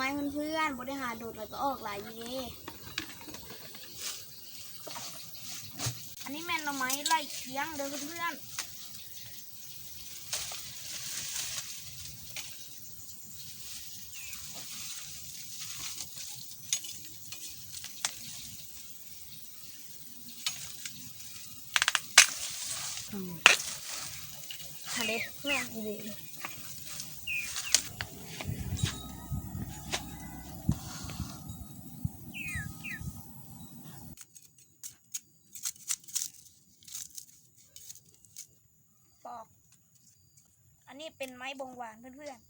ໄມ້ເພື່ອນໆ ບໍ່ໄດ້ຫາດົນ ແລ້ວກໍອອກຫຼາຍຢູ່ເດ້. ອັນນີ້ແມ່ນໜໍ່ໄມ້ໄຫຼຄຽງເດີເພື່ອນໆ. ທະເລແມ່ນອີ່ຫຼີ. ປອກ ອັນນີ້ເປັນໄມ້ບົງຫວານເພື່ອນໆ.